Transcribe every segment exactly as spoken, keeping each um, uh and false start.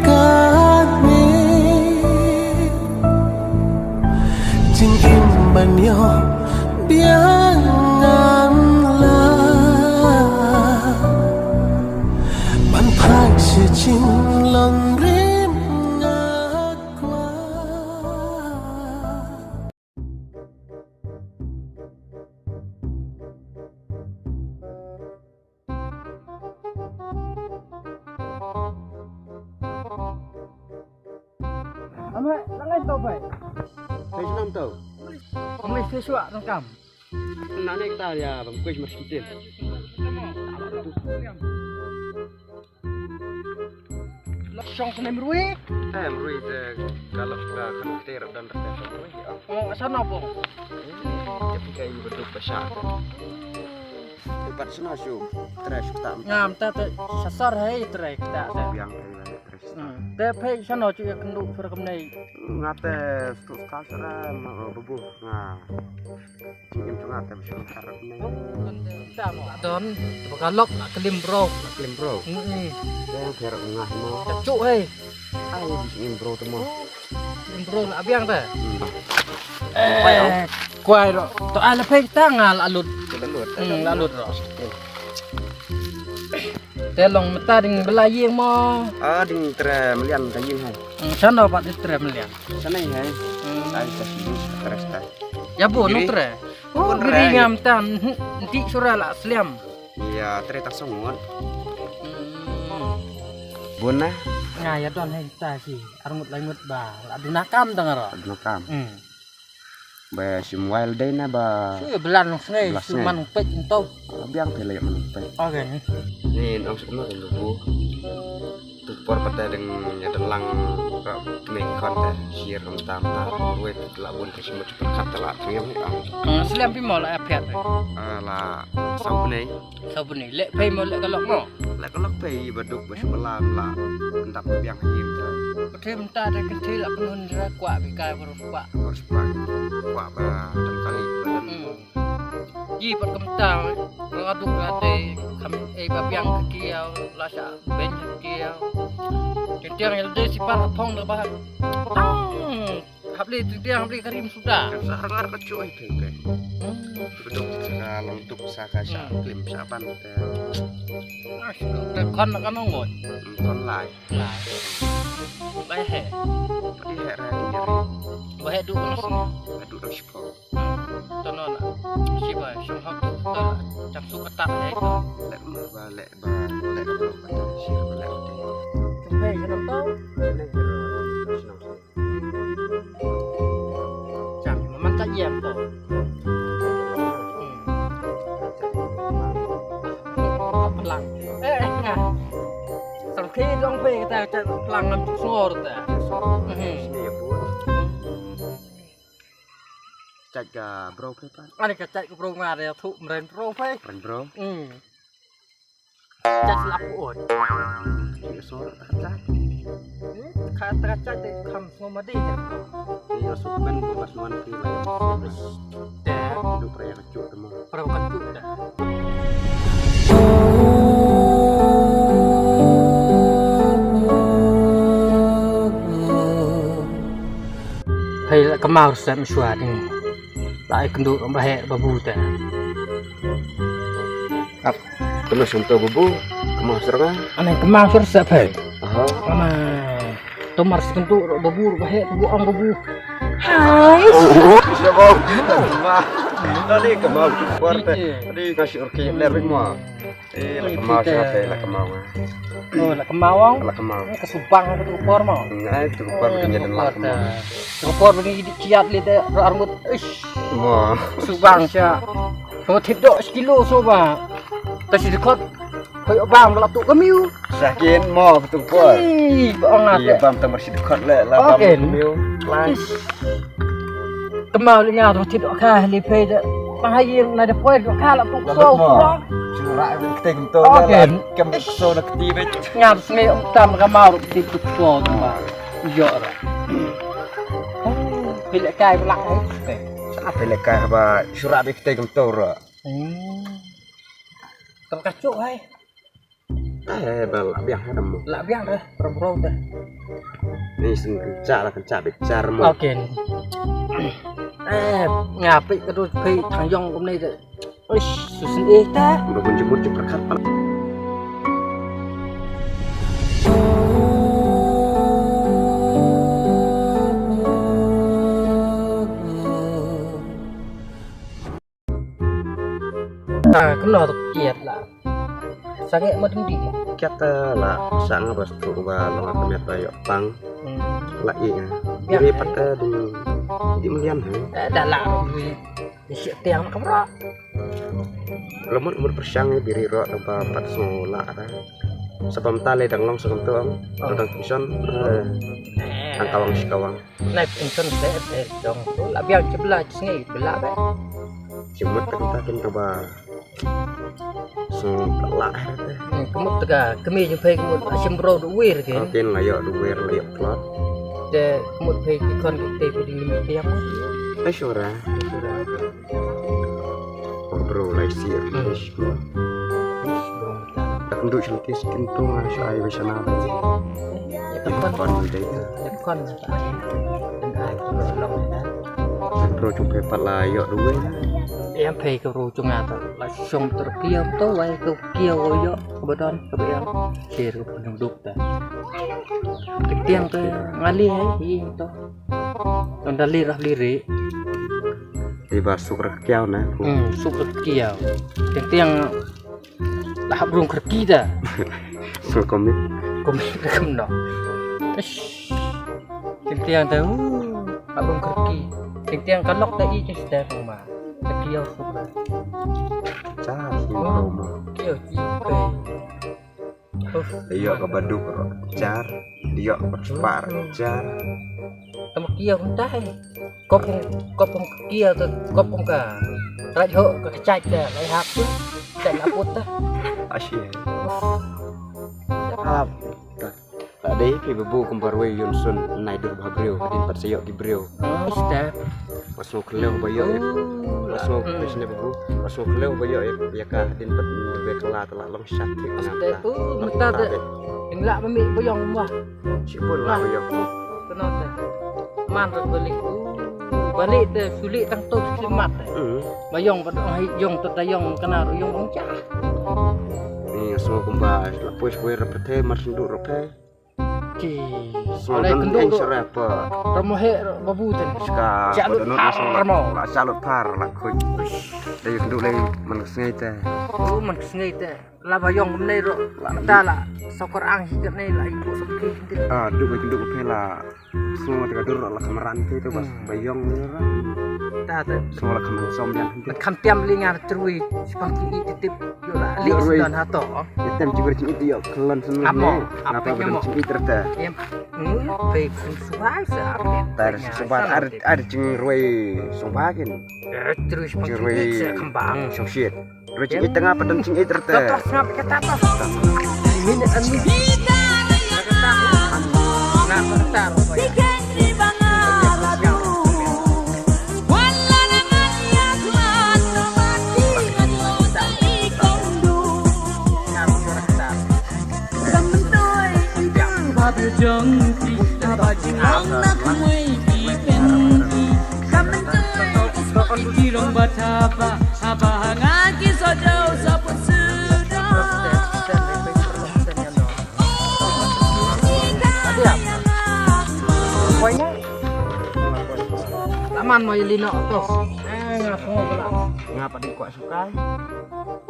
Kane jingim ban ïoh biang ngan lah ban phai sha jinglong rim nga kwah. Ame, langai tau bai. Bai shnam tau. Ame, feswa rangkam. Nane kita ya bang kuis marsikitin. Shong sene mrui. Eh, mrui te kalau ka kan kita rap dan rap dan mrui. Oh, sana po. Tapi kayu beduk besar. Tempat sana shu. Terus kita. Ngam ta te sasar hai tre kita te. Biang hai lah terus. Hmm. Te phai sana chu ya kendu sura kemnai. Ngate stuk ka sura ma bebu. Nga. Jingim tu ngate sura kemnai. Don, te ka lok la kelim bro. Kelim bro. Hmm. Te yang pher ngah mo. Chu hai. Ai jingim bro tu mo. Bro la biang ta. Hmm. Eh, kwai ro. To ala phai ta nga la lut. La lut. Hmm, la lut ro. Te long mata ding bela ïing mo. Ah, ding tre melian ka ïing hai. Hmm, sana pat ding tre melian. Sana hai. Hmm. Ai sa sini terus ta. Ya bu, nong tre. Oh, giri ngam tan. Nti sura la sliam. Ya, tre ta songot. Hmm. Bun na. Nga ya don hai ta si. Arngut laingut ba. La duna kam dang ro. Duna kam. Hmm. Ba shim wail dei na ba. Shu belan snei, shu man pek entau. Biang pele man pek. Oke ni. Ni nong sukma kan bu. Tu por pata deng ya deng lang ra kmeng kon te shir rom tam ta wet la bun ke shimut kat la tengem ni ang. Sliam pi mo la apiat. La sau bnei. Sau bnei le pei mo le kalok mo. Le kalok pei baduk ba shu belam la. Ndap biang him ta. Pate menta de kenti la penun ra kwa bi kai baru kwa. Baru kwa. Kwa ba deng kali ba deng. Ji pat kumta nga duk nga te kham ei ba biang ka kiaw la sha ben ka kiaw. Tiang tiang ïa de si par phong da ba. Tang hap le tiang tiang hap le karim suda. Sa ngar ka chuai te te. Beduk sa ka long duk sa ka sha klim sha ban te. Te kon na ka nong ngot. Kon lai. Lai. Bai he. Pati he ra ni ri. Bai he duk na sini. Duk na sipong. Tono na. Siba, shong hok. Tono. Cham su kata hai to. Lek ma ba lek ba lek ba ba ta shi ba lek ba ta. Cham hai shnam to. Cham hai shnam to. Cham ma man ta yam to. Hmm. Plang. Eh, eh, nga. Sang khi dong pe ta ta plang ngam chuk sngor ta. Hmm. Chait ka bro phi pa. Ani ka chait ka bro nga de thu mren bro phi. Mren bro. Hmm. Chait slap ko ot. Ki sor ta chait. Hmm? Ka ta chait de kham so ma de. Ki so ben ko mas nuan ki la. De. Du pra ya ka chu tamo. Pra ka chu de. Hei la kamaw sep mishwa ding. La ai kynduh ba heh ba bu te. Ap kynduh shonto ba bu. Kamaw sep nga. Ane kamaw sep sep hei. Aha. Ama tomar skynduh ba bu ba heh ba bu ong ba bu. Hai. Sep ba. Ma. Tadi kamaw kuar te. Tadi kasih urki ler ma. Eh, la kamaw sha te, la kamaw. Oh, la kamaw. La kamaw. Ka subang ka tu por mo. Ai, tu por ka nyen la kamaw. Tu por ni di kiat le de armut. Ish. Mo. Subang sha. Ko thit do sekilo so ba. Ta si dkhot. Ko yo bang la tu kamiu. Sakin mo tu por. Ih, ba ngat. Iya bam ta mar si dkhot le la bam kamiu. Lai. Kemau li nga tu thit ka li phe de. Mahayim na de poi ka la tu so. Sura bi kte kumto la kem so na kti be. Nga sngi um tam kemau ru ti tu so tu ma. Yo ra. Phi le kai blak hai te. Sa phi le kai ba sura bi kte kumto ra. Hmm. Tam ka chu hai. Eh, ba lah biang ha mo. Lah biang dah, rom rom dah. Ni sien kynjah lah, kynjah bichar mo. Okay. Eh, nga peit ka dei peit thang ïong kumne dah. Uish, susen eh dah. Ba bun jemut jeprak pat. Ta kumno to kiat la. Sangeh ma dum di. Kiat ta la sang ba stuk ba long ka miat ba ïoh pang. Hmm. La i nga. Ri pat ta dum di melian ha. Eh, da la ri. Di siat tiang ka bra. Lamut lamut persang biri ro ta ba pat so la ta. Sabam ta le dang long sa kumto ang. Dang pension. Eh. Ang kawang si kawang. Nai pension te te dong tu la biang jebla sngi bela be. Jemut ka ta kin ka ba. So la te. Kemut tega kemi jempei kemut asim bro du wir ke. Kin la yok du wir la yok plot. Te kemut pei ki kon ki te pei di lim te yang. Ai sura. Bro lai sir. Tak ndu sel tis kin tu ngai sai be sana. Kon de. Kon. Ro chung phe pat la ïoh ruh. Em phe ka ro chung ata la shong ter kiam to wai ka kiam ïoh ka badon ka biang. Cher ka pun duk ta. Tiang ka ngali hai ing to. Kan dali rah liri. Iba suk ra kiau na. Hmm, suk ra kiau. Tiang tiang Lah hap rung kyrki ta. So komi. Komi kum no. Ish. Tiang tiang ta. Uh, hap rung kyrki. Tiang tiang ka lok ta i ke sdar ma. Kyrki au suk la. Cha si roma. Kyo ji pe. Uf. Ïoh ka baduk ro. Jar. Ïoh ka spar. Jar. Tama kia kum ta hai. Kop kum, kop kum kia ka, kop kum ka. Raj ho ka kachai ka, lai hap tu. Chai la put ta. Ashi. Hap. Ta dei phi babu kum barwei yun sun nai dur ba briew, hadin pat sa ïoh ki briew. Step. Pas no khlem ba ïoh. Pas no khlem ba ïoh. Pas no khlem ba ïoh ïa ka hadin pat be kala ta la long shat. Step. Mynta de. Ing la ba mi ba ïong mo. Shi bun la ba ïong. Kano te. Man rat balik. Balik te suli tang to suli mat te. Ba ïong ba dong hai ïong to ta ïong kana ru ïong ong cha. Ni so kumba la poi poi rap te mar sendu rap te. Ki. So don eng sere pa. Ramo he babu te. Ska. Cha lut par mo. La cha lut par la khuid. Dei kendu lei man sngai te. Oh man sngai te. La ba ïong kumne ro. Ta la sokor ang hi kane la ibu sokki. Ah, du ba du phe la. Semua tega dur la kamaran te tu bas ba ïong ne ra. Ta ta. Semua la kamang som ya. Kan kam tiam li ngar trui. Sepang ki i titip. Yo la li dan hato. Item jiber jing itu yo kelon semua. Amo. Apa ba jing itu ta. Em. Pe kun suai sa. Tar subat ar ar jing roi subakin. Trui sepang ki i kembang. Song shit. Rujing i tengah padan jing i terte. Tatos ngap ke tatos. Ini anu. Nak taruh. Laman mo ilino to. Nga pa di kwa sukai.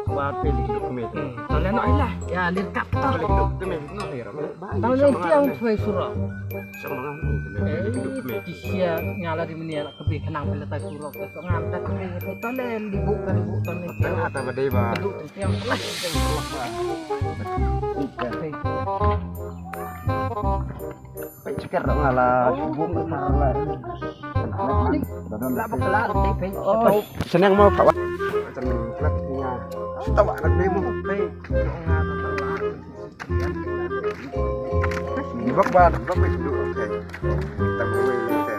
Ba pili duk me. Tole no ilah. Ya lirkat to. Pili duk me no lirkat. Tang leng tiang suai surok. Kisia ngala di menia la kebi kenang pele tai surok. Tok ngam ta kebi tu tole libu ka libu tole. Tang ata badai ba. Duk tiang lah. Pai check ngala subuh ka mar la. La bakla te pai. Senang mau kawan. Macam plat punya. Tawa nak demo pai. Di bak ba, di bak ba duduk, okay. Tang wi ni te.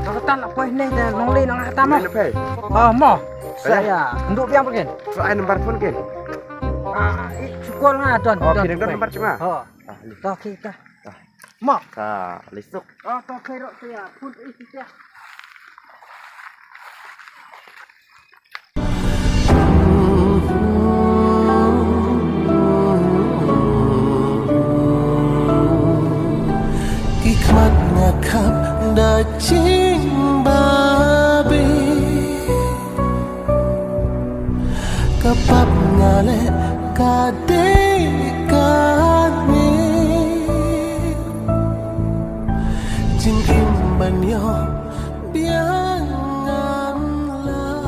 Kata nak poi ni te nong li nong atam. Ni pe. Oh mo. Saya. Nduk biang pagin. So ai number phone kin. Ah, eh, syukur nga don. Oh, don ki dang don nambar jong nga. Ha. Ah, ni. To, okay, to. Ah. Mo. Ka, lisuk. Oh, to, okay, rok, to, ya. Pun, eh, to, ya. Ki khmat nga khap da jingbabe. Ka pap nga leh ka dei kane. Jingim ban ïoh biang ngan lah.